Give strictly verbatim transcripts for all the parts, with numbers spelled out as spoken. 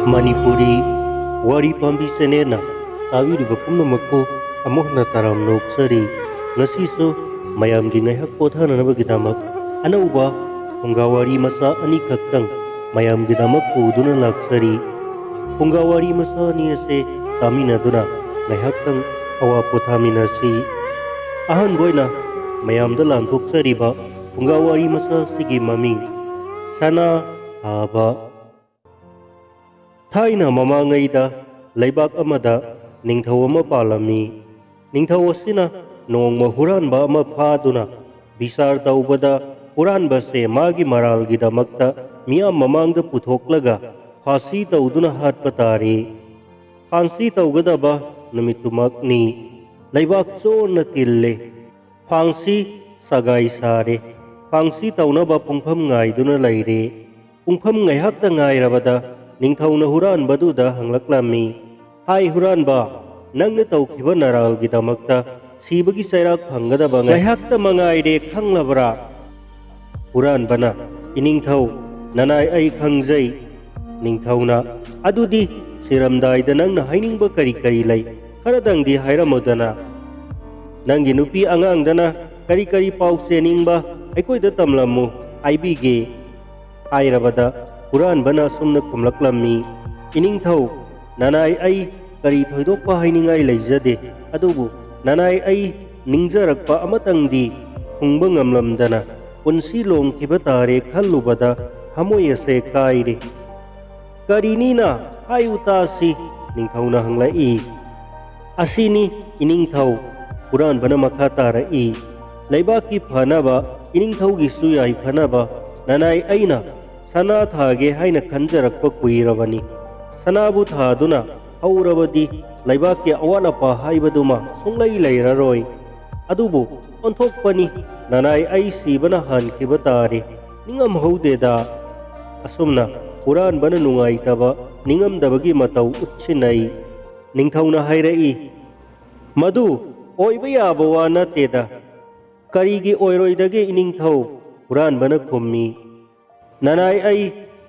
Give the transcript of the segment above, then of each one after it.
ꯃꯅꯤꯄꯨꯔꯤ ꯋꯥꯔꯤ ꯄꯥꯝꯕꯤ ꯆꯦꯅꯦꯜꯅ ꯇꯥꯕꯤꯔꯤꯕ ꯄꯨꯝꯅꯃꯛꯄꯨ ꯑꯃꯨꯛ ꯍꯟꯅ ꯇꯔꯥꯝꯅ ꯑꯣꯛꯆꯔꯤ꯫ ꯉꯁꯤꯁꯨ ꯃꯌꯥꯝꯒꯤ ꯉꯥꯏꯍꯥꯛ ꯄꯣꯊꯥꯅꯅꯕꯒꯤꯗꯃꯛ ꯑꯅꯧꯕ ꯐꯨꯡꯒꯥ ꯋꯥꯔꯤ ꯃꯆꯥ ꯑꯅꯤꯈꯛꯇꯪ ꯃꯌꯥꯝꯒꯤꯗꯃꯛ ꯄꯨꯗꯨꯅ ꯂꯥꯛꯆꯔꯤ꯫ ꯐꯨꯡꯒꯥ ꯋꯥꯔꯤ ꯃꯆꯥ ꯑꯅꯤ ꯑꯁꯦ ꯇꯥꯃꯤꯟꯅꯗꯨꯅ ꯉꯥꯏꯍꯥꯛꯇꯪ ꯑꯋꯥ ꯄꯣꯊꯥꯃꯤꯟꯅꯁꯤ꯫ ꯑꯍꯥꯟꯕ ꯑꯣꯏꯅ ꯃꯌꯥꯝꯗ ꯂꯥꯟꯊꯣꯛꯆꯔꯤꯕ ꯐꯨꯡꯒꯥ ꯋꯥꯔꯤ ꯃꯆꯥ ꯑꯁꯤꯒꯤ ꯃꯃꯤꯡ ꯁꯅꯥ ꯊꯥꯕ꯫ ꯊꯥꯏꯅ ꯃꯃꯥꯡꯉꯩꯗ ꯂꯩꯕꯥꯛ ꯑꯃꯗ ꯅꯤꯡꯊꯧ ꯑꯃ ꯄꯥꯜꯂꯝꯃꯤ꯫ ꯅꯤꯡꯊꯧ ꯑꯁꯤꯅ ꯅꯣꯡꯃ ꯍꯨꯔꯥꯟꯕ ꯑꯃ ꯐꯥꯗꯨꯅ ꯕꯤꯆꯥꯔ ꯇꯧꯕꯗ ꯍꯨꯔꯥꯟꯕꯁꯦ ꯃꯥꯒꯤ ꯃꯔꯥꯜꯒꯤꯗꯃꯛꯇ ꯃꯤꯌꯥꯝ ꯃꯃꯥꯡꯗ ꯄꯨꯊꯣꯛꯂꯒ ꯐꯥꯁꯤ ꯇꯧꯗꯨꯅ ꯍꯥꯠꯄ ꯇꯥꯔꯦ꯫ ꯐꯥꯁꯤ ꯇꯧꯒꯗꯕ ꯅꯨꯃꯤꯠꯇꯨꯃꯛꯅꯤ꯫ ꯂꯩꯕꯥꯛ ꯆꯣꯟꯅ ꯇꯤꯜꯂꯦ꯫ ꯐꯥꯡꯁꯤ ꯁꯒꯥꯏ ꯁꯥꯔꯦ꯫ ꯐꯥꯡꯁꯤ ꯇꯧꯅꯕ ꯄꯨꯡꯐꯝ ꯉꯥꯏꯗꯨꯅ ꯂꯩꯔꯦ꯫ ꯄꯨꯡꯐꯝ ꯉꯥꯏꯍꯥꯛꯇ ꯉꯥꯏꯔꯕꯗ ꯅꯤꯡꯊꯧꯅ ꯍꯨꯔꯥꯟꯕꯗꯨꯗ ꯍꯪꯂꯛꯂꯝꯃꯤ, "ꯍꯥꯏ ꯍꯨꯔꯥꯟꯕ, ꯅꯪꯅ ꯇꯧꯈꯤꯕ ꯅꯔꯥꯜꯒꯤꯗꯃꯛꯇ ꯁꯤꯕꯒꯤ ꯆꯩꯔꯥꯛ ꯐꯪꯒꯗꯕ ꯉꯥꯏꯍꯥꯛꯇ ꯃꯉꯥꯏꯔꯦ, ꯈꯪꯂꯕ꯭ꯔꯥ?" ꯍꯨꯔꯥꯟꯕꯅ, "ꯏꯅꯤꯡꯊꯧ, ꯅꯅꯥꯏ ꯑꯩ ꯈꯪꯖꯩ꯫" ꯅꯤꯡꯊꯧꯅ, "ꯑꯗꯨꯗꯤ ꯁꯤꯔꯝꯗꯥꯏꯗ ꯅꯪꯅ ꯍꯥꯏꯅꯤꯡꯕ ꯀꯔꯤ ꯀꯔꯤ ꯂꯩ? ꯈꯔꯗꯪꯗꯤ ꯍꯥꯏꯔꯝꯃꯨꯗꯅ꯫ ꯅꯪꯒꯤ ꯅꯨꯄꯤ ꯑꯉꯥꯡꯗꯅ ꯀꯔꯤ ꯀꯔꯤ ꯄꯥꯎ ꯆꯦꯅꯤꯡꯕ ꯑꯩꯈꯣꯏꯗ ꯇꯝꯂꯝꯃꯨ, ꯍꯥꯏꯕꯤꯒꯦ꯫" ꯍꯥꯏꯔꯕꯗ ꯍꯨꯔꯥꯟꯕꯅ ꯑꯁꯨꯝꯅ ꯈꯨꯝꯂꯛꯂꯝꯃꯤ, "ꯏꯅꯤꯡꯊꯧ, ꯅꯅꯥꯏ ꯑꯩ ꯀꯔꯤ ꯊꯣꯏꯗꯣꯛꯄ ꯍꯥꯏꯅꯤꯡꯉꯥꯏ ꯂꯩꯖꯗꯦ, ꯑꯗꯨꯕꯨ ꯅꯅꯥꯏ ꯑꯩ ꯅꯤꯡꯖꯔꯛꯄ ꯑꯃꯇꯪꯗꯤ ꯊꯨꯡꯕ ꯉꯝꯂꯝꯗꯅ ꯄꯨꯟꯁꯤ ꯂꯣꯡꯈꯤꯕ ꯇꯥꯔꯦ ꯈꯜꯂꯨꯕꯗ ꯊꯃꯣꯏ ꯑꯁꯦ ꯀꯥꯏꯔꯦ꯫" "ꯀꯔꯤꯅꯤꯅ? ꯍꯥꯏꯌꯨ ꯇꯥꯁꯤ꯫" ꯅꯤꯡꯊꯧꯅ ꯍꯪꯂꯛꯏ꯫ "ꯑꯁꯤꯅꯤ ꯏꯅꯤꯡꯊꯧ꯫" ꯍꯨꯔꯥꯟꯕꯅ ꯃꯈꯥ ꯇꯥꯔꯛꯏ, "ꯂꯩꯕꯥꯛꯀꯤ ꯐꯅꯕ, ꯏꯅꯤꯡꯊꯧꯒꯤꯁꯨ ꯌꯥꯏꯐꯅꯕ ꯅꯅꯥꯏ ꯑꯩꯅ ꯁꯅꯥ ꯊꯥꯒꯦ ꯍꯥꯏꯅ ꯈꯟꯖꯔꯛꯄ ꯀꯨꯏꯔꯕꯅꯤ꯫ ꯁꯅꯥꯕꯨ ꯊꯥꯗꯨꯅ ꯍꯧꯔꯕꯗꯤ ꯂꯩꯕꯥꯛꯀꯤ ꯑꯋꯥꯠ ꯑꯄꯥ ꯍꯥꯏꯕꯗꯨꯃ ꯁꯨꯡꯂꯩ ꯂꯩꯔꯔꯣꯏ꯫ ꯑꯗꯨꯕꯨ ꯑꯣꯟꯊꯣꯛꯄꯅꯤ, ꯅꯅꯥꯏ ꯑꯩ ꯁꯤꯕꯅ ꯍꯥꯟꯈꯤꯕ ꯇꯥꯔꯦ꯫ ꯅꯤꯡꯉꯝꯍꯧꯗꯦꯗ꯫" ꯑꯁꯨꯝꯅ ꯍꯨꯔꯥꯟꯕꯅ ꯅꯨꯡꯉꯥꯏꯇꯕ, ꯅꯤꯡꯉꯝꯗꯕꯒꯤ ꯃꯇꯧ ꯎꯠꯁꯤꯟꯅꯩ꯫ ꯅꯤꯡꯊꯧꯅ ꯍꯥꯏꯔꯛꯏ, "ꯃꯗꯨ ꯑꯣꯏꯕ ꯌꯥꯕ ꯋꯥ ꯅꯠꯇꯦꯗ꯫" "ꯀꯔꯤꯒꯤ ꯑꯣꯏꯔꯣꯏꯗꯒꯦ ꯏꯅꯤꯡꯊꯧ?" ꯍꯨꯔꯥꯟꯕꯅ ꯈꯨꯝꯃꯤ꯫ "ꯅꯅꯥꯏ ꯑꯩ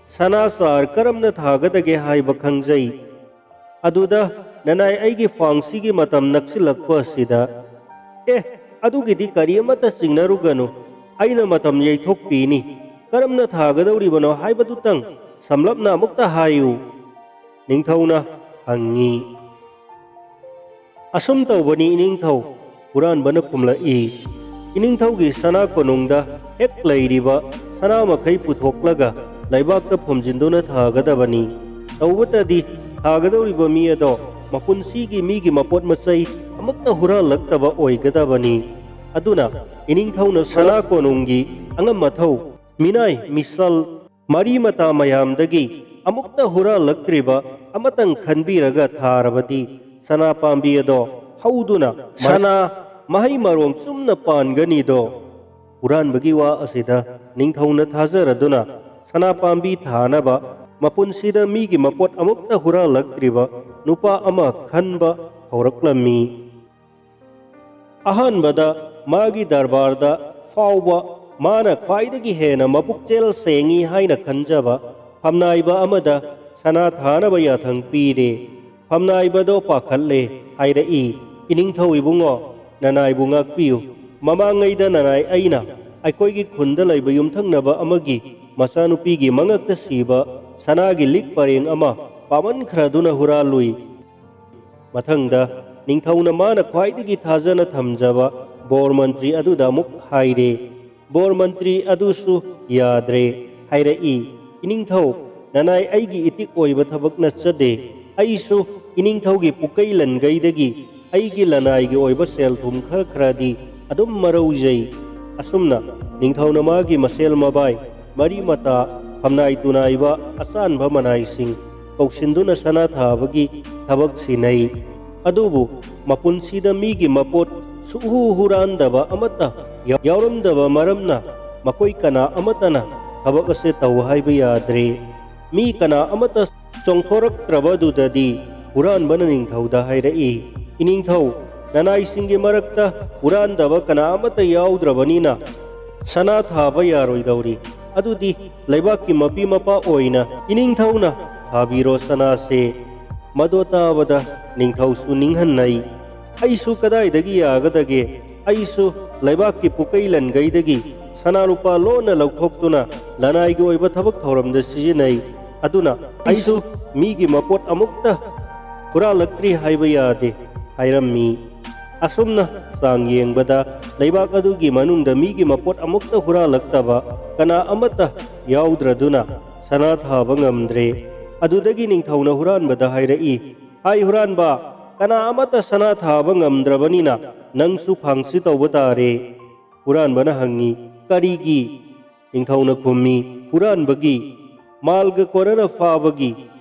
ꯁꯅꯥ ꯆꯥꯔ ꯀꯔꯝꯅ ꯊꯥꯒꯗꯒꯦ ꯍꯥꯏꯕ ꯈꯪꯖꯩ꯫ ꯑꯗꯨꯗ ꯅꯅꯥꯏ ꯑꯩꯒꯤ ꯐꯥꯡꯁꯤꯒꯤ ꯃꯇꯝ ꯅꯛꯁꯤꯜꯂꯛꯄ ꯑꯁꯤꯗ, "ꯑꯦ, ꯑꯗꯨꯒꯤꯗꯤ ꯀꯔꯤ ꯑꯃꯠꯇ ꯆꯤꯡꯅꯔꯨꯒꯅꯨ, ꯑꯩꯅ ꯃꯇꯝ ꯌꯩꯊꯣꯛꯄꯤꯅꯤ꯫ ꯀꯔꯝꯅ ꯊꯥꯒꯗꯧꯔꯤꯕꯅꯣ ꯍꯥꯏꯕꯗꯨꯇꯪ ꯁꯝꯂꯞꯅ ꯑꯃꯨꯛꯇ ꯍꯥꯏꯌꯨ," ꯅꯤꯡꯊꯧꯅ ꯍꯪꯉꯤ꯫ "ꯑꯁꯨꯝ ꯇꯧꯕꯅꯤ ꯏꯅꯤꯡꯊꯧ," ꯍꯨꯔꯥꯟꯕꯅ ꯈꯨꯝꯂꯛꯏ꯫ "ꯏꯅꯤꯡꯊꯧꯒꯤ ꯁꯅꯥ ꯀꯣꯅꯨꯡꯗ ꯍꯦꯛ ꯂꯩꯔꯤꯕ ꯁꯅꯥ ꯃꯈꯩ ꯄꯨꯊꯣꯛꯂꯒ ꯂꯩꯕꯥꯛꯇ ꯐꯨꯝꯖꯤꯟꯗꯨꯅ ꯊꯥꯒꯗꯕꯅꯤ꯫ ꯇꯧꯕꯇꯗꯤ ꯊꯥꯒꯗꯧꯔꯤꯕ ꯃꯤ ꯑꯗꯣ ꯃꯄꯨꯟꯁꯤꯒꯤ ꯃꯤꯒꯤ ꯃꯄꯣꯠ ꯃꯆꯩ ꯑꯃꯠꯇ ꯍꯨꯔꯥꯜꯂꯛꯇꯕ ꯑꯣꯏꯒꯗꯕꯅꯤ꯫ ꯑꯗꯨꯅ ꯏꯅꯤꯡꯊꯧꯅ ꯁꯅꯥ ꯀꯣꯅꯨꯡꯒꯤ ꯑꯉꯝ ꯑꯊꯧ, ꯃꯤꯅꯥꯏ ꯃꯤꯁꯜ, ꯃꯔꯤ ꯃꯇꯥ ꯃꯌꯥꯝꯗꯒꯤ ꯑꯃꯨꯛꯇ ꯍꯨꯔꯥꯜꯂꯛꯇ꯭ꯔꯤꯕ ꯑꯃꯇꯪ ꯈꯟꯕꯤꯔꯒ ꯊꯥꯔꯕꯗꯤ ꯁꯅꯥ ꯄꯥꯝꯕꯤ ꯑꯗꯣ ꯍꯧꯗꯨꯅ ꯁꯅꯥ ꯃꯍꯩ ꯃꯔꯣꯡ ꯆꯨꯝꯅ ꯄꯥꯟꯒꯅꯤꯗꯣ꯫" ꯍꯨꯔꯥꯟꯕꯒꯤ ꯋꯥ ꯑꯁꯤꯗ ꯅꯤꯡꯊꯧꯅ ꯊꯥꯖꯔꯗꯨꯅ ꯁꯅꯥ ꯄꯥꯝꯕꯤ ꯊꯥꯅꯕ ꯃꯄꯨꯟꯁꯤꯗ ꯃꯤꯒꯤ ꯃꯄꯣꯠ ꯑꯃꯨꯛꯇ ꯍꯨꯔꯥꯜꯂꯛꯇ꯭ꯔꯤꯕ ꯅꯨꯄꯥ ꯑꯃ ꯈꯟꯕ ꯍꯧꯔꯛꯂꯝꯃꯤ꯫ ꯑꯍꯥꯟꯕꯗ ꯃꯥꯒꯤ ꯗꯔꯕꯥꯔꯗ ꯐꯥꯎꯕ ꯃꯥꯅ ꯈ꯭ꯋꯥꯏꯗꯒꯤ ꯍꯦꯟꯅ ꯃꯄꯨꯛꯆꯦꯜ ꯁꯦꯡꯏ ꯍꯥꯏꯅ ꯈꯟꯖꯕ ꯐꯝꯅꯥꯏꯕ ꯑꯃꯗ ꯁꯅꯥ ꯊꯥꯅꯕ ꯌꯥꯊꯪ ꯄꯤꯔꯦ꯫ ꯐꯝꯅꯥꯏꯕꯗꯣ ꯄꯥꯈꯠꯂꯦ, ꯍꯥꯏꯔꯛꯏ, "ꯏꯅꯤꯡꯊꯧ ꯏꯕꯨꯡꯉꯣ, ꯅꯅꯥꯏꯕꯨ ꯉꯥꯛꯄꯤꯌꯨ꯫ ꯃꯃꯥꯡꯉꯩꯗ ꯅꯅꯥꯏ ꯑꯩꯅ ꯑꯩꯈꯣꯏꯒꯤ ꯈꯨꯟꯗ ꯂꯩꯕ ꯌꯨꯝꯊꯪꯅꯕ ꯑꯃꯒꯤ ꯃꯆꯥꯅꯨꯄꯤꯒꯤ ꯃꯉꯛꯇ ꯁꯤꯕ ꯁꯅꯥꯒꯤ ꯂꯤꯛ ꯄꯔꯦꯡ ꯑꯃ ꯄꯥꯃꯟꯈ꯭ꯔꯗꯨꯅ ꯍꯨꯔꯥꯜꯂꯨꯏ꯫" ꯃꯊꯪꯗ ꯅꯤꯡꯊꯧꯅ ꯃꯥꯅ ꯈ꯭ꯋꯥꯏꯗꯒꯤ ꯊꯥꯖꯅ ꯊꯝꯖꯕ ꯕꯣꯔ ꯃꯟꯇ꯭ꯔꯤ ꯑꯗꯨꯗ ꯑꯃꯨꯛ ꯍꯥꯏꯔꯦ꯫ ꯕꯣꯔ ꯃꯟꯇ꯭ꯔꯤ ꯑꯗꯨꯁꯨ ꯌꯥꯗ꯭ꯔꯦ, ꯍꯥꯏꯔꯛꯏ, "ꯏꯅꯤꯡꯊꯧ, ꯅꯅꯥꯏ ꯑꯩꯒꯤ ꯏꯇꯤꯛ ꯑꯣꯏꯕ ꯊꯕꯛ ꯅꯠꯆꯗꯦ꯫ ꯑꯩꯁꯨ ꯏꯅꯤꯡꯊꯧꯒꯤ ꯄꯨꯀꯩ ꯂꯟꯒꯩꯗꯒꯤ ꯑꯩꯒꯤ ꯂꯅꯥꯏꯒꯤ ꯑꯣꯏꯕ ꯁꯦꯜ ꯊꯨꯝ ꯈꯔ ꯈꯔꯗꯤ ꯑꯗꯨꯝ ꯃꯔꯧꯖꯩ꯫" ꯑꯁꯨꯝꯅ ꯅꯤꯡꯊꯧꯅ ꯃꯥꯒꯤ ꯃꯁꯦꯜ ꯃꯕꯥꯏ, ꯃꯔꯤ ꯃꯇꯥ, ꯐꯝꯅꯥꯏ ꯇꯨꯅꯥꯏꯕ ꯑꯆꯥꯟꯕ ꯃꯅꯥꯏꯁꯤꯡ ꯀꯧꯁꯤꯟꯗꯨꯅ ꯁꯅꯥ ꯊꯥꯕꯒꯤ ꯊꯕꯛ ꯁꯤꯟꯅꯩ꯫ ꯑꯗꯨꯕꯨ ꯃꯄꯨꯟꯁꯤꯗ ꯃꯤꯒꯤ ꯃꯄꯣꯠ ꯁꯨꯛꯍꯨ ꯍꯨꯔꯥꯟꯗꯕ ꯑꯃꯠꯇ ꯌꯥꯎꯔꯝꯗꯕ ꯃꯔꯝꯅ ꯃꯈꯣꯏ ꯀꯅꯥ ꯑꯃꯠꯇꯅ ꯊꯕꯛ ꯑꯁꯦ ꯇꯧ ꯍꯥꯏꯕ ꯌꯥꯗ꯭ꯔꯦ꯫ ꯃꯤ ꯀꯅꯥ ꯑꯃꯠꯇ ꯆꯣꯡꯊꯣꯔꯛꯇ꯭ꯔꯕꯗꯨꯗꯗꯤ ꯍꯨꯔꯥꯟꯕꯅ ꯅꯤꯡꯊꯧꯗ ꯍꯥꯏꯔꯛꯏ, "ꯏꯅꯤꯡꯊꯧ, ꯅꯅꯥꯏꯁꯤꯡꯒꯤ ꯃꯔꯛꯇ ꯍꯨꯔꯥꯟꯗꯕ ꯀꯅꯥ ꯑꯃꯠꯇ ꯌꯥꯎꯗ꯭ꯔꯕꯅꯤꯅ ꯁꯅꯥ ꯊꯥꯕ ꯌꯥꯔꯣꯏꯗꯧꯔꯤ꯫ ꯑꯗꯨꯗꯤ ꯂꯩꯕꯥꯛꯀꯤ ꯃꯄꯤ ꯃꯄꯥ ꯑꯣꯏꯅ ꯏꯅꯤꯡꯊꯧꯅ ꯊꯥꯕꯤꯔꯣ ꯁꯅꯥꯁꯦ꯫ ꯃꯗꯣ ꯇꯥꯕꯗ ꯅꯤꯡꯊꯧꯁꯨ ꯅꯤꯡꯍꯟꯅꯩ꯫ "ꯑꯩꯁꯨ ꯀꯗꯥꯏꯗꯒꯤ ꯌꯥꯒꯗꯒꯦ? ꯑꯩꯁꯨ ꯂꯩꯕꯥꯛꯀꯤ ꯄꯨꯀꯩ ꯂꯟꯒꯩꯗꯒꯤ ꯁꯅꯥ ꯂꯨꯄꯥ ꯂꯣꯟꯅ ꯂꯧꯊꯣꯛꯇꯨꯅ ꯂꯅꯥꯏꯒꯤ ꯑꯣꯏꯕ ꯊꯕꯛ ꯊꯧꯔꯝꯗ ꯁꯤꯖꯤꯟꯅꯩ꯫ ꯑꯗꯨꯅ ꯑꯩꯁꯨ ꯃꯤꯒꯤ ꯃꯄꯣꯠ ꯑꯃꯨꯛꯇ ꯍꯨꯔꯥꯜꯂꯛꯇ꯭ꯔꯤ ꯍꯥꯏꯕ ꯌꯥꯗꯦ" ꯍꯥꯏꯔꯝꯃꯤ꯫ ꯑꯁꯨꯝꯅ ꯆꯥꯡ ꯌꯦꯡꯕꯗ ꯂꯩꯕꯥꯛ ꯑꯗꯨꯒꯤ ꯃꯅꯨꯡꯗ ꯃꯤꯒꯤ ꯃꯄꯣꯠ ꯑꯃꯨꯛꯇ ꯍꯨꯔꯥꯜꯂꯛꯇꯕ ꯀꯅꯥ ꯑꯃꯠꯇ ꯌꯥꯎꯗ꯭ꯔꯗꯨꯅ ꯁꯅꯥ ꯊꯥꯕ ꯉꯝꯗ꯭ꯔꯦ꯫ ꯑꯗꯨꯗꯒꯤ ꯅꯤꯡꯊꯧꯅ ꯍꯨꯔꯥꯟꯕꯗ ꯍꯥꯏꯔꯛꯏ, "ꯍꯥꯏ ꯍꯨꯔꯥꯟꯕ, ꯀꯅꯥ ꯑꯃꯠꯇ ꯁꯅꯥ ꯊꯥꯕ ꯉꯝꯗ꯭ꯔꯕꯅꯤꯅ ꯅꯪꯁꯨ ꯐꯥꯡꯁꯤ ꯇꯧꯕ ꯇꯥꯔꯦ"꯫ ꯍꯨꯔꯥꯟꯕꯅ ꯍꯪꯉꯤ, "ꯀꯔꯤꯒꯤ?" ꯅꯤꯡꯊꯧꯅ ꯈꯨꯝꯃꯤ, "ꯍꯨꯔꯥꯟꯕꯒꯤ꯫ ꯃꯥꯜꯒ ꯀꯣꯟꯅꯅ ꯐꯥꯕꯒꯤ"꯫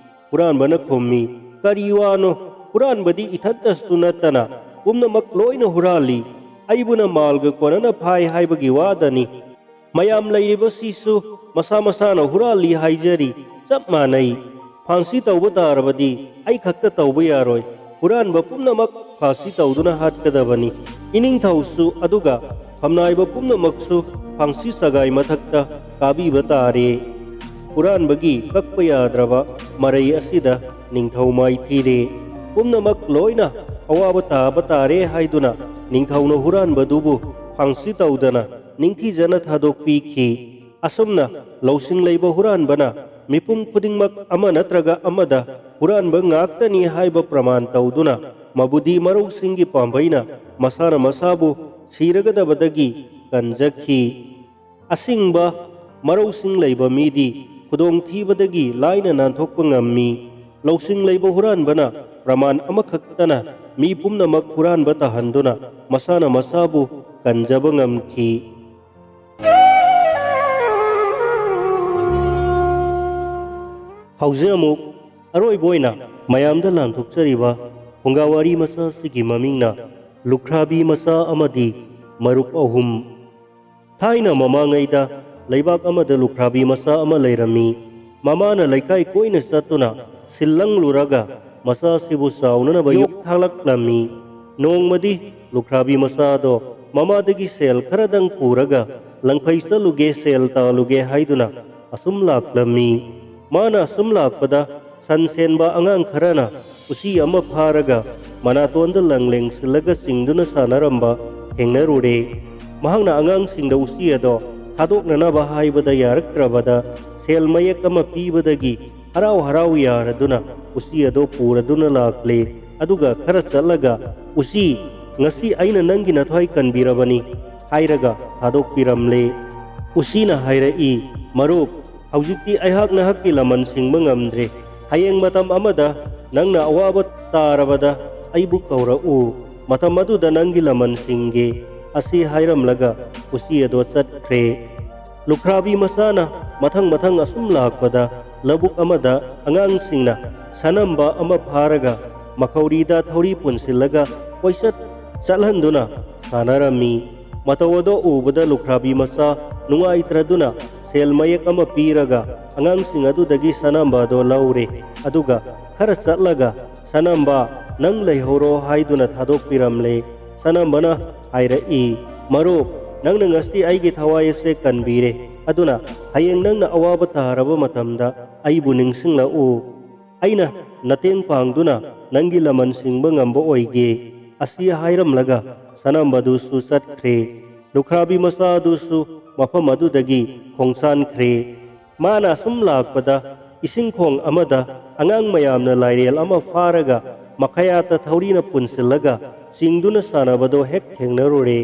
ꯍꯨꯔꯥꯟꯕꯅ ꯈꯨꯝꯃꯤ, "ꯀꯔꯤ ꯋꯥꯅꯣ? ꯍꯨꯔꯥꯟꯕꯗꯤ ꯏꯊꯟꯇꯁꯨ ꯅꯠꯇꯅ ꯄꯨꯝꯅꯃꯛ ꯂꯣꯏꯅ ꯍꯨꯔꯥꯜꯂꯤ꯫ ꯑꯩꯕꯨꯅ ꯃꯥꯜꯒ ꯀꯣꯟꯅꯅ ꯐꯥꯏ ꯍꯥꯏꯕꯒꯤ ꯋꯥꯗꯅꯤ꯫ ꯃꯌꯥꯝ ꯂꯩꯔꯤꯕꯁꯤꯁꯨ ꯃꯁꯥ ꯃꯁꯥꯅ ꯍꯨꯔꯥꯜꯂꯤ ꯍꯥꯏꯖꯔꯤ, ꯆꯞ ꯃꯥꯟꯅꯩ꯫ ꯐꯥꯡꯁꯤ ꯇꯧꯕ ꯇꯥꯔꯕꯗꯤ ꯑꯩ ꯈꯛꯇ ꯇꯧꯕ ꯌꯥꯔꯣꯏ꯫ ꯍꯨꯔꯥꯟꯕ ꯄꯨꯝꯅꯃꯛ ꯐꯥꯁꯤ ꯇꯧꯗꯨꯅ ꯍꯥꯠꯀꯗꯕꯅꯤ"꯫ ꯏꯅꯤꯡꯊꯧꯁꯨ ꯑꯗꯨꯒ ꯐꯝꯅꯥꯏꯕ ꯄꯨꯝꯅꯃꯛꯁꯨ ꯐꯥꯡꯁꯤ ꯁꯒꯥꯏ ꯃꯊꯛꯇ ꯀꯥꯕꯤꯕ ꯇꯥꯔꯦ꯫ ꯍꯨꯔꯥꯟꯕꯒꯤ ꯀꯛꯄ ꯌꯥꯗ꯭ꯔꯕ ꯃꯔꯩ ꯑꯁꯤꯗ ꯅꯤꯡꯊꯧ ꯃꯥꯏꯊꯤꯔꯦ꯫ ꯄꯨꯝꯅꯃꯛ ꯂꯣꯏꯅ ꯑꯋꯥꯕ ꯇꯥꯕ ꯇꯥꯔꯦ ꯍꯥꯏꯗꯨꯅ ꯅꯤꯡꯊꯧꯅ ꯍꯨꯔꯥꯟꯕꯗꯨꯕꯨ ꯐꯥꯡꯁꯤ ꯇꯧꯗꯅ ꯅꯤꯡꯊꯤꯖꯅ ꯊꯥꯗꯣꯛꯄꯤꯈꯤ꯫ ꯑꯁꯨꯝꯅ ꯂꯧꯁꯤꯡ ꯂꯩꯕ ꯍꯨꯔꯥꯟꯕꯅ ꯃꯤꯄꯨꯝ ꯈꯨꯗꯤꯡꯃꯛ ꯑꯃ ꯅꯠꯇ꯭ꯔꯒ ꯑꯃꯗ ꯍꯨꯔꯥꯟꯕ ꯉꯥꯛꯇꯅꯤ ꯍꯥꯏꯕ ꯄ꯭ꯔꯃꯥꯟ ꯇꯧꯗꯨꯅ ꯃꯕꯨꯗꯤ ꯃꯔꯧꯁꯤꯡꯒꯤ ꯄꯥꯝꯕꯩꯅ ꯃꯁꯥꯅ ꯃꯁꯥꯕꯨ ꯁꯤꯔꯒꯗꯕꯗꯒꯤ ꯀꯟꯖꯈꯤ꯫ ꯑꯁꯤꯡꯕ ꯃꯔꯧꯁꯤꯡ ꯂꯩꯕ ꯃꯤꯗꯤ ꯈꯨꯗꯣꯡꯊꯤꯕꯗꯒꯤ ꯂꯥꯏꯅ ꯅꯥꯟꯊꯣꯛꯄ ꯉꯝꯃꯤ꯫ ꯂꯧꯁꯤꯡ ꯂꯩꯕ ꯍꯨꯔꯥꯟꯕꯅ ꯄ꯭ꯔꯃꯥꯟ ꯑꯃꯈꯛꯇꯅ ꯃꯤ ꯄꯨꯝꯅꯃꯛ ꯍꯨꯔꯥꯟꯕ ꯇꯥꯍꯟꯗꯨꯅ ꯃꯁꯥꯅ ꯃꯁꯥꯕꯨ ꯀꯟꯖꯕ ꯉꯝꯈꯤ꯫ ꯍꯧꯖꯤꯛ ꯑꯃꯨꯛ ꯑꯔꯣꯏꯕ ꯑꯣꯏꯅ ꯃꯌꯥꯝꯗ ꯂꯥꯟꯊꯣꯛꯆꯔꯤꯕ ꯐꯨꯡꯒꯥ ꯋꯥꯔꯤ ꯃꯆꯥ ꯑꯁꯤꯒꯤ ꯃꯃꯤꯡꯅ ꯂꯨꯈ꯭ꯔꯥꯕꯤ ꯃꯆꯥ ꯑꯃꯗꯤ ꯃꯔꯨꯞ ꯑꯍꯨꯝ꯫ ꯊꯥꯏꯅ ꯃꯃꯥꯡꯉꯩꯗ ꯂꯩꯕꯥꯛ ꯑꯃꯗ ꯂꯨꯈ꯭ꯔꯥꯕꯤ ꯃꯆꯥ ꯑꯃ ꯂꯩꯔꯝꯃꯤ꯫ ꯃꯃꯥꯅ ꯂꯩꯀꯥꯏ ꯀꯣꯏꯅ ꯆꯠꯇꯨꯅ ꯁꯤꯜ ꯂꯪꯂꯨꯔꯒ ꯃꯆꯥꯁꯤꯕꯨ ꯆꯥꯎꯅꯅꯕ ꯌꯣꯛ ꯊꯥꯛꯂꯛꯂꯝꯃꯤ꯫ ꯅꯣꯡꯃꯗꯤ ꯂꯨꯈ꯭ꯔꯥꯕꯤ ꯃꯆꯥꯗꯣ ꯃꯃꯥꯗꯒꯤ ꯁꯦꯜ ꯈꯔꯗꯪ ꯄꯨꯔꯒ ꯂꯪꯐꯩ ꯆꯠꯂꯨꯒꯦ, ꯁꯦꯜ ꯇꯥꯜꯂꯨꯒꯦ ꯍꯥꯏꯗꯨꯅ ꯑꯁꯨꯝ ꯂꯥꯛꯂꯝꯃꯤ꯫ ꯃꯥꯅ ꯑꯁꯨꯝ ꯂꯥꯛꯄꯗ ꯁꯟ ꯁꯦꯟꯕ ꯑꯉꯥꯡ ꯈꯔꯅ ꯎꯆꯤ ꯑꯃ ꯐꯥꯔꯒ ꯃꯅꯥꯇꯣꯟꯗ ꯂꯪꯂꯦꯡ ꯁꯤꯜꯂꯒ ꯆꯤꯡꯗꯨꯅ ꯁꯥꯟꯅꯔꯝꯕ ꯊꯦꯡꯅꯔꯨꯔꯦ꯫ ꯃꯍꯥꯛꯅ ꯑꯉꯥꯡꯁꯤꯡꯗ ꯎꯆꯤ ꯑꯗꯣ ꯊꯥꯗꯣꯛꯅꯅꯕ ꯍꯥꯏꯕꯗ ꯌꯥꯔꯛꯇ꯭ꯔꯕꯗ ꯁꯦꯜ ꯃꯌꯦꯛ ꯑꯃ ꯄꯤꯕꯗꯒꯤ ꯍꯔꯥꯎ ꯍꯔꯥꯎ ꯌꯥꯔꯗꯨꯅ ꯎꯆꯤ ꯑꯗꯣ ꯄꯨꯔꯗꯨꯅ ꯂꯥꯛꯂꯦ꯫ ꯑꯗꯨꯒ ꯈꯔ ꯆꯠꯂꯒ, "ꯎꯆꯤ, ꯉꯁꯤ ꯑꯩꯅ ꯅꯪꯒꯤ ꯅꯊ꯭ꯋꯥꯏ ꯀꯟꯕꯤꯔꯕꯅꯤ" ꯍꯥꯏꯔꯒ ꯊꯥꯗꯣꯛꯄꯤꯔꯝꯂꯦ꯫ ꯎꯆꯤꯅ ꯍꯥꯏꯔꯛꯏ, "ꯃꯔꯨꯞ, ꯍꯧꯖꯤꯛꯇꯤ ꯑꯩꯍꯥꯛ ꯅꯍꯥꯛꯀꯤ ꯂꯃꯟ ꯁꯤꯡꯕ ꯉꯝꯗ꯭ꯔꯦ꯫ ꯍꯌꯦꯡ ꯃꯇꯝ ꯑꯃꯗ ꯅꯪꯅ ꯑꯋꯥꯕ ꯇꯥꯔꯕꯗ ꯑꯩꯕꯨ ꯀꯧꯔꯛꯎ꯫ ꯃꯇꯝ ꯑꯗꯨꯗ ꯅꯪꯒꯤ ꯂꯃꯟ ꯁꯤꯡꯒꯦ" ꯑꯁꯤ ꯍꯥꯏꯔꯝꯂꯒ ꯎꯆꯤ ꯑꯗꯣ ꯆꯠꯈ꯭ꯔꯦ꯫ ꯂꯨꯈ꯭ꯔꯥꯕꯤ ꯃꯆꯥꯅ ꯃꯊꯪ ꯃꯊꯪ ꯑꯁꯨꯝ ꯂꯥꯛꯄꯗ ꯂꯧꯕꯨꯛ ꯑꯃꯗ ꯑꯉꯥꯡꯁꯤꯡꯅ ꯁꯅꯝꯕ ꯑꯃ ꯐꯥꯔꯒ ꯃꯈꯧꯔꯤꯗ ꯊꯧꯔꯤ ꯄꯨꯟꯁꯤꯜꯂꯒ ꯀꯣꯏꯆꯠ ꯆꯠꯍꯟꯗꯨꯅ ꯁꯥꯟꯅꯔꯝꯃꯤ꯫ ꯃꯇꯧ ꯑꯗꯣ ꯎꯕꯗ ꯂꯨꯈ꯭ꯔꯥꯕꯤ ꯃꯆꯥ ꯅꯨꯡꯉꯥꯏꯇ꯭ꯔꯗꯨꯅ ꯁꯦꯜ ꯃꯌꯦꯛ ꯑꯃ ꯄꯤꯔꯒ ꯑꯉꯥꯡꯁꯤꯡ ꯑꯗꯨꯗꯒꯤ ꯁꯅꯝꯕ ꯑꯗꯣ ꯂꯧꯔꯦ꯫ ꯑꯗꯨꯒ ꯈꯔ ꯆꯠꯂꯒ, "ꯁꯅꯝꯕ, ꯅꯪ ꯂꯩꯍꯧꯔꯣ" ꯍꯥꯏꯗꯨꯅ ꯊꯥꯗꯣꯛꯄꯤꯔꯝꯂꯦ꯫ ꯁꯅꯝꯕꯅ ꯍꯥꯏꯔꯛꯏ, "ꯃꯔꯨꯞ, ꯅꯪꯅ ꯉꯁꯤ ꯑꯩꯒꯤ ꯊꯋꯥꯏ ꯑꯁꯦ ꯀꯟꯕꯤꯔꯦ꯫ ꯑꯗꯨꯅ ꯍꯌꯦꯡ ꯅꯪꯅ ꯑꯋꯥꯕ ꯇꯥꯔꯕ ꯃꯇꯝꯗ ꯑꯩꯕꯨ ꯅꯤꯡꯁꯤꯡꯂꯛꯎ꯫ ꯑꯩꯅ ꯅꯇꯦꯡ ꯄꯥꯡꯗꯨꯅ ꯅꯪꯒꯤ ꯂꯃꯟ ꯁꯤꯡꯕ ꯉꯝꯕ ꯑꯣꯏꯒꯦ" ꯑꯁꯤ ꯍꯥꯏꯔꯝꯂꯒ ꯁꯅꯝꯕꯗꯨꯁꯨ ꯆꯠꯈ꯭ꯔꯦ꯫ ꯂꯨꯈ꯭ꯔꯥꯕꯤ ꯃꯆꯥ ꯑꯗꯨꯁꯨ ꯃꯐꯝ ꯑꯗꯨꯗꯒꯤ ꯈꯣꯡꯁꯥꯟꯈ꯭ꯔꯦ꯫ ꯃꯥꯅ ꯑꯁꯨꯝ ꯂꯥꯛꯄꯗ ꯏꯁꯤꯡ ꯈꯣꯡ ꯑꯃꯗ ꯑꯉꯥꯡ ꯃꯌꯥꯝꯅ ꯂꯥꯏꯔꯦꯜ ꯑꯃ ꯐꯥꯔꯒ ꯃꯈꯥꯌꯥꯠꯇ ꯊꯧꯔꯤꯅ ꯄꯨꯟꯁꯤꯜꯂꯒ ꯆꯤꯡꯗꯨꯅ ꯁꯥꯟꯅꯕꯗꯣ ꯍꯦꯛ ꯊꯦꯡꯅꯔꯨꯔꯦ꯫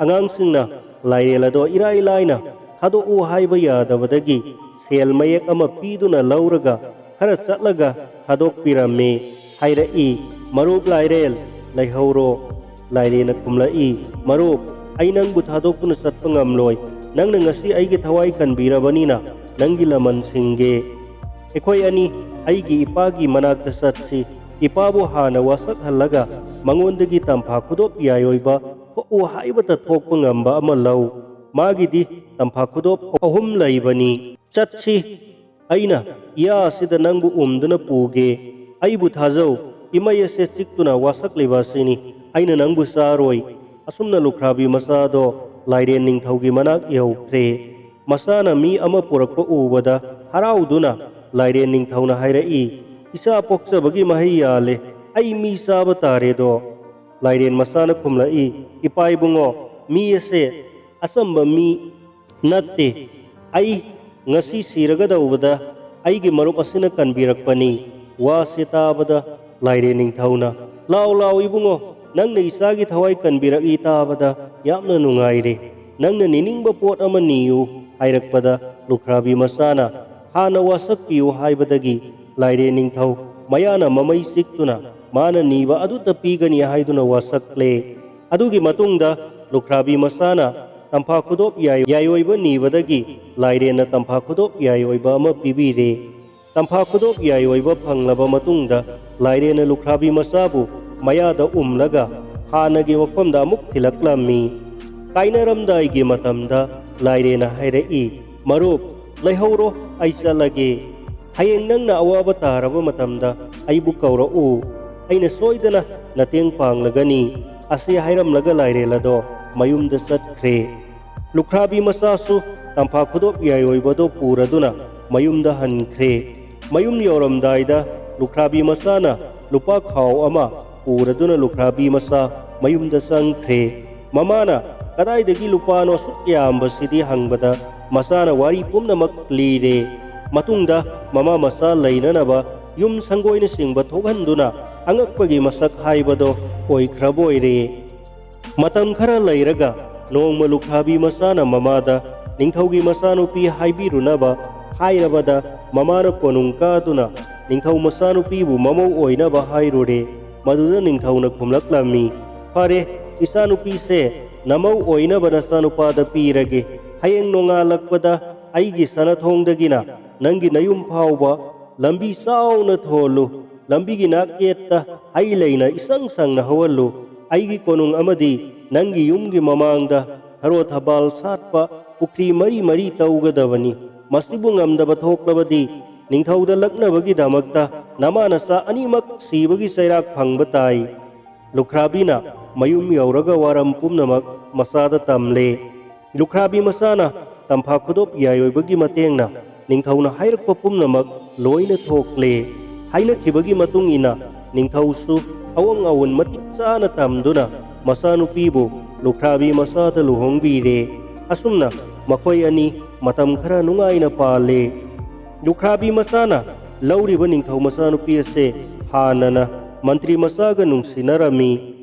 ꯑꯉꯥꯡꯁꯤꯡꯅ ꯂꯥꯏꯔꯦꯜ ꯑꯗꯣ ꯏꯔꯥꯏ ꯂꯥꯏꯅ ꯊꯥꯗꯣꯛꯎ ꯍꯥꯏꯕ ꯌꯥꯗꯕꯗꯒꯤ ꯁꯦꯜ ꯃꯌꯦꯛ ꯑꯃ ꯄꯤꯗꯨꯅ ꯂꯧꯔꯒ ꯈꯔ ꯆꯠꯂꯒ ꯊꯥꯗꯣꯛꯄꯤꯔꯝꯃꯤ꯫ ꯍꯥꯏꯔꯛꯏ, "ꯃꯔꯨꯞ ꯂꯥꯏꯔꯦꯜ, ꯂꯩꯍꯧꯔꯣ"꯫ ꯂꯥꯏꯔꯦꯜꯅ ꯈꯨꯝꯂꯛꯏ, "ꯃꯔꯨꯞ, ꯑꯩ ꯅꯪꯕꯨ ꯊꯥꯗꯣꯛꯇꯨꯅ ꯆꯠꯄ ꯉꯝꯂꯣꯏ꯫ ꯅꯪꯅ ꯉꯁꯤ ꯑꯩꯒꯤ ꯊꯋꯥꯏ ꯀꯟꯕꯤꯔꯕꯅꯤꯅ ꯅꯪꯒꯤ ꯂꯃꯟ ꯁꯤꯡꯒꯦ꯫ ꯑꯩꯈꯣꯏ ꯑꯅꯤ ꯑꯩꯒꯤ ꯏꯄꯥꯒꯤ ꯃꯅꯥꯛꯇ ꯆꯠꯁꯤ꯫ ꯏꯄꯥꯕꯨ ꯍꯥꯟꯅ ꯋꯥꯁꯛꯍꯜꯂꯒ ꯃꯉꯣꯟꯗꯒꯤ ꯇꯝꯐꯥ ꯈꯨꯗꯣꯞ ꯌꯥꯏꯑꯣꯏꯕ ꯊꯣꯛꯎ ꯍꯥꯏꯕꯇ ꯊꯣꯛꯄ ꯉꯝꯕ ꯑꯃ ꯂꯧ꯫ ꯃꯥꯒꯤꯗꯤ ꯇꯝꯐꯥ ꯈꯨꯗꯣꯞ ꯑꯍꯨꯝ ꯂꯩꯕꯅꯤ꯫ ꯆꯠꯁꯤ꯫ ꯑꯩꯅ ꯏꯌꯥ ꯑꯁꯤꯗ ꯅꯪꯕꯨ ꯎꯝꯗꯨꯅ ꯄꯨꯒꯦ꯫ ꯑꯩꯕꯨ ꯊꯥꯖꯧ꯫ ꯏꯃꯩ ꯑꯁꯦ ꯆꯤꯛꯇꯨꯅ ꯋꯥꯁꯛꯂꯤꯕ ꯑꯁꯤꯅꯤ꯫ ꯑꯩꯅ ꯅꯪꯕꯨ ꯆꯥꯔꯣꯏ"꯫ ꯑꯁꯨꯝꯅ ꯂꯨꯈ꯭ꯔꯥꯕꯤ ꯃꯆꯥꯗꯣ ꯂꯥꯏꯔꯦꯟ ꯅꯤꯡꯊꯧꯒꯤ ꯃꯅꯥꯛ ꯌꯧꯈ꯭ꯔꯦ꯫ ꯃꯆꯥꯅ ꯃꯤ ꯑꯃ ꯄꯨꯔꯛꯄ ꯎꯕꯗ ꯍꯔꯥꯎꯗꯨꯅ ꯂꯥꯏꯔꯦꯟ ꯅꯤꯡꯊꯧꯅ ꯍꯥꯏꯔꯛꯏ, "ꯏꯆꯥ ꯄꯣꯛꯆꯕꯒꯤ ꯃꯍꯩ ꯌꯥꯜꯂꯦ, ꯑꯩ ꯃꯤ ꯆꯥꯕ ꯇꯥꯔꯦꯗꯣ?" ꯂꯥꯏꯔꯦꯟ ꯃꯆꯥꯅ ꯈꯨꯝꯂꯛꯏ, "ꯏꯄꯥ ꯏꯕꯨꯡꯉꯣ, ꯃꯤ ꯑꯁꯦ ꯑꯆꯝꯕ ꯃꯤ ꯅꯠꯇꯦ꯫ ꯑꯩ ꯉꯁꯤ ꯁꯤꯔꯒꯗꯧꯕꯗ ꯑꯩꯒꯤ ꯃꯔꯨꯞ ꯑꯁꯤꯅ ꯀꯟꯕꯤꯔꯛꯄꯅꯤ꯫" ꯋꯥꯁꯤ ꯇꯥꯕꯗ ꯂꯥꯏꯔꯦꯟ ꯅꯤꯡꯊꯧꯅ, "ꯂꯥꯎ ꯂꯥꯎ ꯏꯕꯨꯡꯉꯣ, ꯅꯪꯅ ꯏꯆꯥꯒꯤ ꯊꯋꯥꯏ ꯀꯟꯕꯤꯔꯛꯏ ꯇꯥꯕꯗ ꯌꯥꯝꯅ ꯅꯨꯡꯉꯥꯏꯔꯦ꯫ ꯅꯪꯅ ꯅꯤꯅꯤꯡꯕ ꯄꯣꯠ ꯑꯃ ꯅꯤꯌꯨ" ꯍꯥꯏꯔꯛꯄꯗ ꯂꯨꯈ꯭ꯔꯥꯕꯤ ꯃꯆꯥꯅ ꯍꯥꯟꯅ ꯋꯥꯁꯛꯄꯤꯌꯨ ꯍꯥꯏꯕꯗꯒꯤ ꯂꯥꯏꯔꯦꯟ ꯅꯤꯡꯊꯧ ꯃꯌꯥꯅ ꯃꯃꯩ ꯆꯤꯛꯇꯨꯅ ꯃꯥꯅ ꯅꯤꯕ ꯑꯗꯨꯇ ꯄꯤꯒꯅꯤ ꯍꯥꯏꯗꯨꯅ ꯋꯥꯁꯛꯂꯦ꯫ ꯑꯗꯨꯒꯤ ꯃꯇꯨꯡꯗ ꯂꯨꯈ꯭ꯔꯥꯕꯤ ꯃꯆꯥꯅ ꯇꯝꯐꯥ ꯈꯨꯗꯣꯞ ꯌꯥꯏ-, ꯌꯥꯏꯑꯣꯏꯕ ꯅꯤꯕꯗꯒꯤ ꯂꯥꯏꯔꯦꯟꯅ ꯇꯝꯐꯥ ꯈꯨꯗꯣꯞ ꯌꯥꯏꯑꯣꯏꯕ ꯑꯃ ꯄꯤꯕꯤꯔꯦ꯫ ꯇꯝꯐꯥ ꯈꯨꯗꯣꯞ ꯌꯥꯏꯑꯣꯏꯕ ꯐꯪꯂꯕ ꯃꯇꯨꯡꯗ ꯂꯥꯏꯔꯦꯟꯅ ꯂꯨꯈ꯭ꯔꯥꯕꯤ ꯃꯆꯥꯕꯨ ꯃꯌꯥꯗ ꯎꯝꯂꯒ ꯍꯥꯟꯅꯒꯤ ꯃꯐꯝꯗ ꯑꯃꯨꯛ ꯊꯤꯜꯂꯛꯂꯝꯃꯤ꯫ ꯀꯥꯏꯅꯔꯝꯗꯥꯏꯒꯤ ꯃꯇꯝꯗ ꯂꯥꯏꯔꯦꯟꯅ ꯍꯥꯏꯔꯛꯏ, "ꯃꯔꯨꯞ, ꯂꯩꯍꯧꯔꯣ, ꯑꯩ ꯆꯠꯂꯒꯦ꯫ ꯍꯌꯦꯡ ꯅꯪꯅ ꯑꯋꯥꯕ ꯇꯥꯔꯕ ꯃꯇꯝꯗ ꯑꯩꯕꯨ ꯀꯧꯔꯛꯎ꯫ ꯑꯩꯅ ꯁꯣꯏꯗꯅ ꯅꯇꯦꯡ ꯄꯥꯡꯂꯒꯅꯤ꯫" ꯑꯁꯤ ꯍꯥꯏꯔꯝꯂꯒ ꯂꯥꯏꯔꯦꯟ ꯑꯗꯣ ꯃꯌꯨꯝꯗ ꯆꯠꯈ꯭ꯔꯦ꯫ ꯂꯨꯈ꯭ꯔꯥꯕꯤ ꯃꯆꯥꯁꯨ ꯇꯝꯐꯥ ꯈꯨꯗꯣꯞ ꯌꯥꯏꯑꯣꯏꯕꯗꯣ ꯄꯨꯔꯗꯨꯅ ꯃꯌꯨꯝꯗ ꯍꯟꯈ꯭ꯔꯦ꯫ ꯃꯌꯨꯝ ꯌꯧꯔꯝꯗꯥꯏꯗ ꯂꯨꯈ꯭ꯔꯥꯕꯤ ꯃꯆꯥꯅ ꯂꯨꯄꯥ ꯈꯥꯎ ꯑꯃ ꯄꯨꯔꯗꯨꯅ ꯂꯨꯈ꯭ꯔꯥꯕꯤ ꯃꯆꯥ ꯃꯌꯨꯝꯗ ꯆꯪꯈ꯭ꯔꯦ꯫ ꯃꯃꯥꯅ "ꯀꯗꯥꯏꯗꯒꯤ ꯂꯨꯄꯥꯅꯣ ꯑꯁꯨꯛ ꯌꯥꯝꯕꯁꯤꯗꯤ?" ꯍꯪꯕꯗ ꯃꯆꯥꯅ ꯋꯥꯔꯤ ꯄꯨꯝꯅꯃꯛ ꯂꯤꯔꯦ꯫ ꯃꯇꯨꯡꯗ ꯃꯃꯥ ꯃꯆꯥ ꯂꯩꯅꯅꯕ ꯌꯨꯝ ꯁꯪꯒꯣꯏꯅꯆꯤꯡꯕ ꯊꯣꯛꯍꯟꯗꯨꯅ ꯑꯉꯛꯄꯒꯤ ꯃꯁꯛ ꯍꯥꯏꯕꯗꯣ ꯑꯣꯏꯈ꯭ꯔꯕ ꯑꯣꯏꯔꯦ꯫ ꯃꯇꯝ ꯈꯔ ꯂꯩꯔꯒ ꯅꯣꯡꯃ ꯂꯨꯈ꯭ꯔꯥꯕꯤ ꯃꯆꯥꯅ ꯃꯃꯥꯗ ꯅꯤꯡꯊꯧꯒꯤ ꯃꯆꯥꯅꯨꯄꯤ ꯍꯥꯏꯕꯤꯔꯨꯅꯕ ꯍꯥꯏꯔꯕꯗ, ꯃꯃꯥꯅ ꯀꯣꯅꯨꯡ ꯀꯥꯗꯨꯅ ꯅꯤꯡꯊꯧ ꯃꯆꯥꯅꯨꯄꯤꯕꯨ ꯃꯃꯧ ꯑꯣꯏꯅꯕ ꯍꯥꯏꯔꯨꯔꯦ꯫ ꯃꯗꯨꯗ ꯅꯤꯡꯊꯧꯅ ꯈꯨꯝꯂꯛꯂꯝꯃꯤ, "ꯐꯔꯦ, ꯏꯆꯥꯅꯨꯄꯤꯁꯦ ꯅꯃꯧ ꯑꯣꯏꯅꯕ ꯅꯆꯥꯅꯨꯄꯥꯗ ꯄꯤꯔꯒꯦ꯫ ꯍꯌꯦꯡ ꯅꯣꯡꯉꯥꯜꯂꯛꯄꯗ ꯑꯩꯒꯤ ꯁꯅꯥꯊꯣꯡꯗꯒꯤꯅ ꯅꯪꯒꯤ ꯅꯌꯨꯝ ꯐꯥꯎꯕ ꯂꯝꯕꯤ ꯆꯥꯎꯅ ꯊꯣꯜꯂꯨ꯫ ꯂꯝꯕꯤꯒꯤ ꯅꯥꯛꯌꯦꯠꯇ ꯍꯩ ꯂꯩꯅ ꯏꯁꯪ ꯁꯪꯅ ꯍꯧꯍꯜꯂꯨ꯫ ꯑꯩꯒꯤ ꯀꯣꯅꯨꯡ ꯑꯃꯗꯤ ꯅꯪꯒꯤ ꯌꯨꯝꯒꯤ ꯃꯃꯥꯡꯗ ꯊꯔꯣ ꯊꯕꯥꯜ ꯁꯥꯠꯄ ꯄꯨꯈ꯭ꯔꯤ ꯃꯔꯤ ꯃꯔꯤ ꯇꯧꯒꯗꯕꯅꯤ꯫ ꯃꯁꯤꯕꯨ ꯉꯝꯗꯕ ꯊꯣꯛꯂꯕꯗꯤ ꯅꯤꯡꯊꯧꯗ ꯂꯛꯅꯕꯒꯤꯗꯃꯛꯇ ꯅꯃꯥ ꯅꯆꯥ ꯑꯅꯤꯃꯛ ꯁꯤꯕꯒꯤ ꯆꯩꯔꯥꯛ ꯐꯪꯕ ꯇꯥꯏ꯫" ꯂꯨꯈ꯭ꯔꯥꯕꯤꯅ ꯃꯌꯨꯝ ꯌꯧꯔꯒ ꯋꯥꯔꯝ ꯄꯨꯝꯅꯃꯛ ꯃꯆꯥꯗ ꯇꯝꯂꯦ꯫ ꯂꯨꯈ꯭ꯔꯥꯕꯤ ꯃꯆꯥꯅ ꯇꯝꯐꯥ ꯈꯨꯗꯣꯞ ꯌꯥꯏꯑꯣꯏꯕꯒꯤ ꯃꯇꯦꯡꯅ ꯅꯤꯡꯊꯧꯅ ꯍꯥꯏꯔꯛꯄ ꯄꯨꯝꯅꯃꯛ ꯂꯣꯏꯅ ꯊꯣꯛꯂꯦ꯫ ꯍꯥꯏꯅꯈꯤꯕꯒꯤ ꯃꯇꯨꯡ ꯏꯟꯅ ꯅꯤꯡꯊꯧꯁꯨ ꯑꯋꯣꯡ ꯑꯋꯣꯟ ꯃꯇꯤꯛ ꯆꯥꯅ ꯇꯝꯗꯨꯅ ꯃꯆꯥꯅꯨꯄꯤꯕꯨ ꯂꯨꯈ꯭ꯔꯥꯕꯤ ꯃꯆꯥꯗ ꯂꯨꯍꯣꯡꯕꯤꯔꯦ꯫ ꯑꯁꯨꯝꯅ ꯃꯈꯣꯏ ꯑꯅꯤ ꯃꯇꯝ ꯈꯔ ꯅꯨꯡꯉꯥꯏꯅ ꯄꯥꯜꯂꯦ꯫ ꯂꯨꯈ꯭ꯔꯥꯕꯤ ꯃꯆꯥꯅ ꯂꯧꯔꯤꯕ ꯅꯤꯡꯊꯧ ꯃꯆꯥꯅꯨꯄꯤ ꯑꯁꯦ ꯍꯥꯟꯅꯅ ꯃꯟꯇ꯭ꯔꯤ ꯃꯆꯥꯒ ꯅꯨꯡꯁꯤꯅꯔꯝꯃꯤ꯫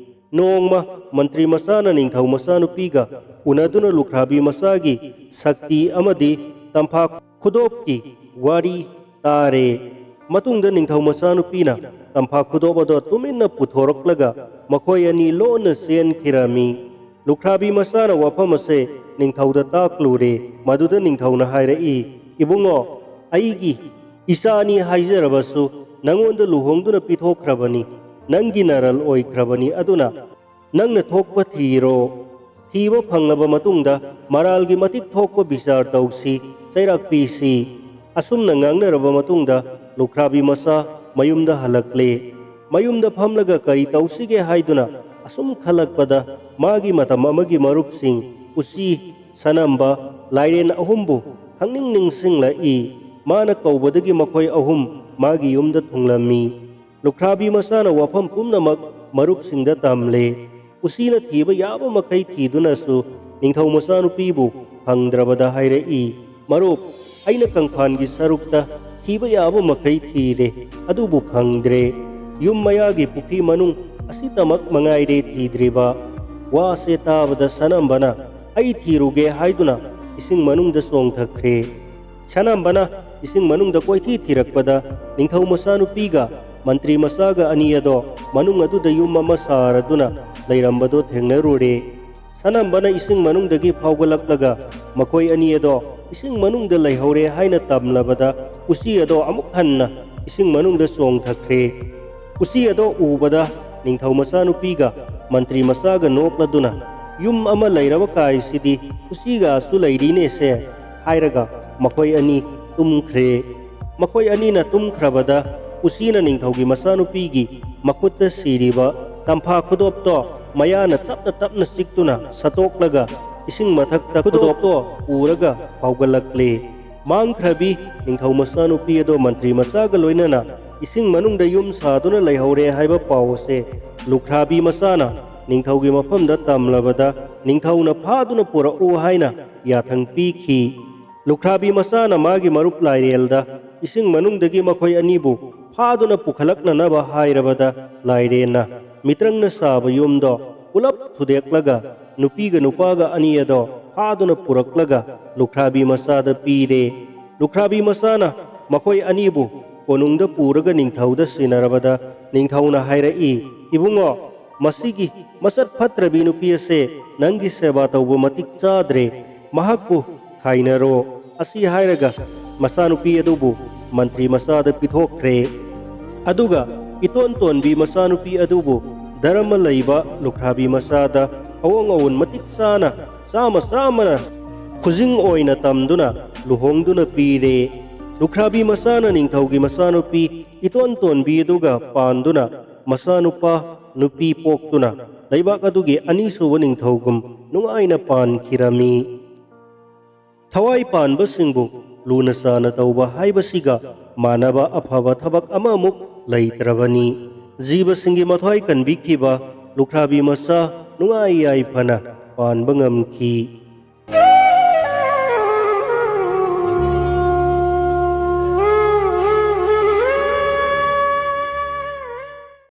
ꯅꯣꯡꯃ ꯃꯟꯇ꯭ꯔꯤ ꯃꯆꯥꯅ ꯅꯤꯡꯊꯧ ꯃꯆꯥꯅꯨꯄꯤꯒ ꯎꯅꯗꯨꯅ ꯂꯨꯈ꯭ꯔꯥꯕꯤ ꯃꯆꯥꯒꯤ ꯁꯛꯇꯤ ꯑꯃꯗꯤ ꯇꯝꯐꯥ ꯈꯨꯗꯣꯞꯀꯤ ꯋꯥꯔꯤ ꯇꯥꯔꯦ꯫ ꯃꯇꯨꯡꯗ ꯅꯤꯡꯊꯧ ꯃꯆꯥꯅꯨꯄꯤꯅ ꯇꯝꯐꯥ ꯈꯨꯗꯣꯞ ꯑꯗꯣ ꯇꯨꯃꯤꯟꯅ ꯄꯨꯊꯣꯔꯛꯂꯒ ꯃꯈꯣꯏ ꯑꯅꯤ ꯂꯣꯟꯅ ꯆꯦꯟꯈꯤꯔꯝꯃꯤ꯫ ꯂꯨꯈ꯭ꯔꯥꯕꯤ ꯃꯆꯥꯅ ꯋꯥꯐꯝ ꯑꯁꯦ ꯅꯤꯡꯊꯧꯗ ꯇꯥꯛꯂꯨꯔꯦ꯫ ꯃꯗꯨꯗ ꯅꯤꯡꯊꯧꯅ ꯍꯥꯏꯔꯛꯏ, "ꯏꯕꯨꯡꯉꯣ, ꯑꯩꯒꯤ ꯏꯆꯥꯅꯤ ꯍꯥꯏꯖꯔꯕꯁꯨ ꯅꯉꯣꯟꯗ ꯂꯨꯍꯣꯡꯗꯨꯅ ꯄꯤꯊꯣꯛꯈ꯭ꯔꯕꯅꯤ, ꯅꯪꯒꯤ ꯅꯔꯜ ꯑꯣꯏꯈ꯭ꯔꯕꯅꯤ꯫ ꯑꯗꯨꯅ ꯅꯪꯅ ꯊꯣꯛꯄ ꯊꯤꯔꯣ꯫ ꯊꯤꯕ ꯐꯪꯂꯕ ꯃꯇꯨꯡꯗ ꯃꯔꯥꯜꯒꯤ ꯃꯇꯤꯛ ꯊꯣꯛꯄ ꯕꯤꯆꯥꯔ ꯇꯧꯁꯤ, ꯆꯩꯔꯥꯛ ꯄꯤꯁꯤ"꯫ ꯑꯁꯨꯝꯅ ꯉꯥꯡꯅꯔꯕ ꯃꯇꯨꯡꯗ ꯂꯨꯈ꯭ꯔꯥꯕꯤ ꯃꯆꯥ ꯃꯌꯨꯝꯗ ꯍꯜꯂꯛꯂꯦ꯫ ꯃꯌꯨꯝꯗ ꯐꯝꯂꯒ ꯀꯔꯤ ꯇꯧꯁꯤꯒꯦ ꯍꯥꯏꯗꯨꯅ ꯑꯁꯨꯝ ꯈꯜꯂꯛꯄꯗ ꯃꯥꯒꯤ ꯃꯇꯝ ꯑꯃꯒꯤ ꯃꯔꯨꯞꯁꯤꯡ ꯎꯆꯤ, ꯁꯅꯝꯕ, ꯂꯥꯏꯔꯦꯟ ꯑꯍꯨꯝꯕꯨ ꯈꯪꯅꯤꯡ ꯅꯤꯡꯁꯤꯡꯂꯛꯏ꯫ ꯃꯥꯅ ꯀꯧꯕꯗꯒꯤ ꯃꯈꯣꯏ ꯑꯍꯨꯝ ꯃꯥꯒꯤ ꯌꯨꯝꯗ ꯊꯨꯡꯂꯝꯃꯤ꯫ ꯂꯨꯈ꯭ꯔꯥꯕꯤ ꯃꯆꯥꯅ ꯋꯥꯐꯝ ꯄꯨꯝꯅꯃꯛ ꯃꯔꯨꯞꯁꯤꯡꯗ ꯇꯝꯂꯦ꯫ ꯎꯆꯤꯅ ꯊꯤꯕ ꯌꯥꯕ ꯃꯈꯩ ꯊꯤꯗꯨꯅꯁꯨ ꯅꯤꯡꯊꯧ ꯃꯆꯥꯅꯨꯄꯤꯕꯨ ꯐꯪꯗ꯭ꯔꯕꯗ ꯍꯥꯏꯔꯛꯏ, "ꯃꯔꯨꯞ, ꯑꯩꯅ ꯀꯪꯐꯥꯟꯒꯤ ꯁꯔꯨꯛꯇ ꯊꯤꯕ ꯌꯥꯕ ꯃꯈꯩ ꯊꯤꯔꯦ, ꯑꯗꯨꯕꯨ ꯐꯪꯗ꯭ꯔꯦ꯫ ꯌꯨꯝ ꯃꯌꯥꯒꯤ ꯄꯨꯈ꯭ꯔꯤ ꯃꯅꯨꯡ ꯑꯁꯤꯇꯃꯛ ꯃꯉꯥꯏꯔꯦ ꯊꯤꯗ꯭ꯔꯤꯕ"꯫ ꯋꯥꯁꯦ ꯇꯥꯕꯗ ꯁꯅꯝꯕꯅ "ꯑꯩ ꯊꯤꯔꯨꯒꯦ" ꯍꯥꯏꯗꯨꯅ ꯏꯁꯤꯡ ꯃꯅꯨꯡꯗ ꯆꯣꯡꯊꯈ꯭ꯔꯦ꯫ ꯁꯅꯝꯕꯅ ꯏꯁꯤꯡ ꯃꯅꯨꯡꯗ ꯀꯣꯏꯊꯤ ꯊꯤꯔꯛꯄꯗ ꯅꯤꯡꯊꯧ ꯃꯆꯥꯅꯨꯄꯤꯒ ꯃꯟꯇ꯭ꯔꯤ ꯃꯆꯥꯒ ꯑꯅꯤ ꯑꯗꯣ ꯃꯅꯨꯡ ꯑꯗꯨꯗ ꯌꯨꯝ ꯑꯃ ꯁꯥꯔꯗꯨꯅ ꯂꯩꯔꯝꯕꯗꯣ ꯊꯦꯡꯅꯔꯨꯔꯦ꯫ ꯁꯅꯝꯕꯅ ꯏꯁꯤꯡ ꯃꯅꯨꯡꯗꯒꯤ ꯐꯥꯎꯒꯠꯂꯛꯂꯒ ꯃꯈꯣꯏ ꯑꯅꯤ ꯑꯗꯣ ꯏꯁꯤꯡ ꯃꯅꯨꯡꯗ ꯂꯩꯍꯧꯔꯦ ꯍꯥꯏꯅ ꯇꯝꯂꯕꯗ ꯎꯆꯤ ꯑꯗꯣ ꯑꯃꯨꯛ ꯍꯟꯅ ꯏꯁꯤꯡ ꯃꯅꯨꯡꯗ ꯆꯣꯡꯊꯈ꯭ꯔꯦ꯫ ꯎꯆꯤ ꯑꯗꯣ ꯎꯕꯗ ꯅꯤꯡꯊꯧ ꯃꯆꯥꯅꯨꯄꯤꯒ ꯃꯟꯇ꯭ꯔꯤ ꯃꯆꯥꯒ ꯅꯣꯛꯂꯗꯨꯅ, "ꯌꯨꯝ ꯑꯃ ꯂꯩꯔꯕ ꯀꯥꯏꯁꯤꯗꯤ ꯎꯆꯤꯒꯁꯨ ꯂꯩꯔꯤꯅꯦꯁꯦ" ꯍꯥꯏꯔꯒ ꯃꯈꯣꯏ ꯑꯅꯤ ꯇꯨꯝꯈ꯭ꯔꯦ꯫ ꯃꯈꯣꯏ ꯑꯅꯤꯅ ꯇꯨꯝꯈ꯭ꯔꯕꯗ ꯎꯆꯤꯅ ꯅꯤꯡꯊꯧꯒꯤ ꯃꯆꯥꯅꯨꯄꯤꯒꯤ ꯃꯈꯨꯠꯇ ꯁꯤꯔꯤꯕ ꯇꯝꯐꯥ ꯈꯨꯗꯣꯞꯇꯣ ꯃꯌꯥꯅ ꯇꯞꯅ ꯇꯞꯅ ꯆꯤꯛꯇꯨꯅ ꯁꯠꯇꯣꯛꯂꯒ ꯏꯁꯤꯡ ꯃꯊꯛꯇ ꯈꯨꯗꯣꯞꯇꯣ ꯄꯨꯔꯒ ꯐꯥꯎꯒꯠꯂꯛꯂꯦ꯫ ꯃꯥꯡꯈ꯭ꯔꯕꯤ ꯅꯤꯡꯊꯧ ꯃꯆꯥꯅꯨꯄꯤ ꯑꯗꯣ ꯃꯟꯇ꯭ꯔꯤ ꯃꯆꯥꯒ ꯂꯣꯏꯅꯅ ꯏꯁꯤꯡ ꯃꯅꯨꯡꯗ ꯌꯨꯝ ꯁꯥꯗꯨꯅ ꯂꯩꯍꯧꯔꯦ ꯍꯥꯏꯕ ꯄꯥꯎ ꯑꯁꯦ ꯂꯨꯈ꯭ꯔꯥꯕꯤ ꯃꯆꯥꯅ ꯅꯤꯡꯊꯧꯒꯤ ꯃꯐꯝꯗ ꯇꯝꯂꯕꯗ ꯅꯤꯡꯊꯧꯅ ꯐꯥꯗꯨꯅ ꯄꯨꯔꯛꯎ ꯍꯥꯏꯅ ꯌꯥꯊꯪ ꯄꯤꯈꯤ꯫ ꯂꯨꯈ꯭ꯔꯥꯕꯤ ꯃꯆꯥꯅ ꯃꯥꯒꯤ ꯃꯔꯨꯞ ꯂꯥꯏꯔꯦꯜꯗ ꯏꯁꯤꯡ ꯃꯅꯨꯡꯗꯒꯤ ꯃꯈꯣꯏ ꯑꯅꯤꯕꯨ ꯐꯥꯗꯨꯅ ꯄꯨꯈꯠꯂꯛꯅꯅꯕ ꯍꯥꯏꯔꯕꯗ ꯂꯥꯏꯔꯦꯟꯅ ꯃꯤꯇ꯭ꯔꯪꯅ ꯁꯥꯕ ꯌꯨꯝꯗꯣ ꯄꯨꯂꯞ ꯊꯨꯗꯦꯛꯂꯒ ꯅꯨꯄꯤꯒ ꯅꯨꯄꯥꯒ ꯑꯅꯤ ꯑꯗꯣ ꯐꯥꯗꯨꯅ ꯄꯨꯔꯛꯂꯒ ꯂꯨꯈ꯭ꯔꯥꯕꯤ ꯃꯆꯥꯗ ꯄꯤꯔꯦ꯫ ꯂꯨꯈ꯭ꯔꯥꯕꯤ ꯃꯆꯥꯅ ꯃꯈꯣꯏ ꯑꯅꯤꯕꯨ ꯀꯣꯅꯨꯡꯗ ꯄꯨꯔꯒ ꯅꯤꯡꯊꯧꯗ ꯁꯤꯟꯅꯔꯕꯗ ꯅꯤꯡꯊꯧꯅ ꯍꯥꯏꯔꯛꯏ, "ꯏꯕꯨꯡꯉꯣ, ꯃꯁꯤꯒꯤ ꯃꯁꯛ ꯐꯠꯇ꯭ꯔꯕꯤ ꯅꯨꯄꯤ ꯑꯁꯦ ꯅꯪꯒꯤ ꯁꯦꯕꯥ ꯇꯧꯕ ꯃꯇꯤꯛ ꯆꯥꯗ꯭ꯔꯦ꯫ ꯃꯍꯥꯛꯄꯨ ꯈꯥꯏꯅꯔꯣ"꯫ ꯑꯁꯤ ꯍꯥꯏꯔꯒ ꯃꯆꯥꯅꯨꯄꯤ ꯑꯗꯨꯕꯨ ꯃꯟꯇ꯭ꯔꯤ ꯃꯆꯥꯗ ꯄꯤꯊꯣꯛꯈ꯭ꯔꯦ꯫ ꯑꯗꯨꯒ ꯏꯇꯣꯟ ꯇꯣꯟꯕꯤ ꯃꯆꯥꯅꯨꯄꯤ ꯑꯗꯨꯕꯨ ꯙꯔꯃ ꯂꯩꯕ ꯂꯨꯈ꯭ꯔꯥꯕꯤ ꯃꯆꯥꯗ ꯑꯋꯣꯡ ꯑꯋꯣꯟ ꯃꯇꯤꯛ ꯆꯥꯅ ꯆꯥꯃ ꯆꯥꯃꯅ ꯈꯨꯖꯤꯡ ꯑꯣꯏꯅ ꯇꯝꯗꯨꯅ ꯂꯨꯍꯣꯡꯗꯨꯅ ꯄꯤꯔꯦ꯫ ꯂꯨꯈ꯭ꯔꯥꯕꯤ ꯃꯆꯥꯅ ꯅꯤꯡꯊꯧꯒꯤ ꯃꯆꯥꯅꯨꯄꯤ ꯏꯇꯣꯟ ꯇꯣꯟꯕꯤ ꯑꯗꯨꯒ ꯄꯥꯟꯗꯨꯅ ꯃꯆꯥꯅꯨꯄꯥ ꯅꯨꯄꯤ ꯄꯣꯛꯇꯨꯅ ꯂꯩꯕꯥꯛ ꯑꯗꯨꯒꯤ ꯑꯅꯤꯁꯨꯕ ꯅꯤꯡꯊꯧꯒꯨꯝ ꯅꯨꯡꯉꯥꯏꯅ ꯄꯥꯟꯈꯤꯔꯝꯃꯤ꯫ ꯊꯋꯥꯏ ꯄꯥꯟꯕꯁꯤꯡꯕꯨ ꯂꯨꯅ ꯆꯥꯅ ꯇꯧꯕ ꯍꯥꯏꯕꯁꯤꯒ ꯃꯥꯟꯅꯕ ꯑꯐꯕ ꯊꯕꯛ ꯑꯃꯃꯨꯛ ꯂꯩꯇ꯭ꯔꯕꯅꯤ꯫ ꯖꯤꯕꯁꯤꯡꯒꯤ ꯃꯊ꯭ꯋꯥꯏ ꯀꯟꯕꯤꯈꯤꯕ ꯂꯨꯈ꯭ꯔꯥꯕꯤ ꯃꯆꯥ ꯅꯨꯡꯉꯥꯏ ꯌꯥꯏꯐꯅ ꯄꯥꯟꯕ ꯉꯝꯈꯤ꯫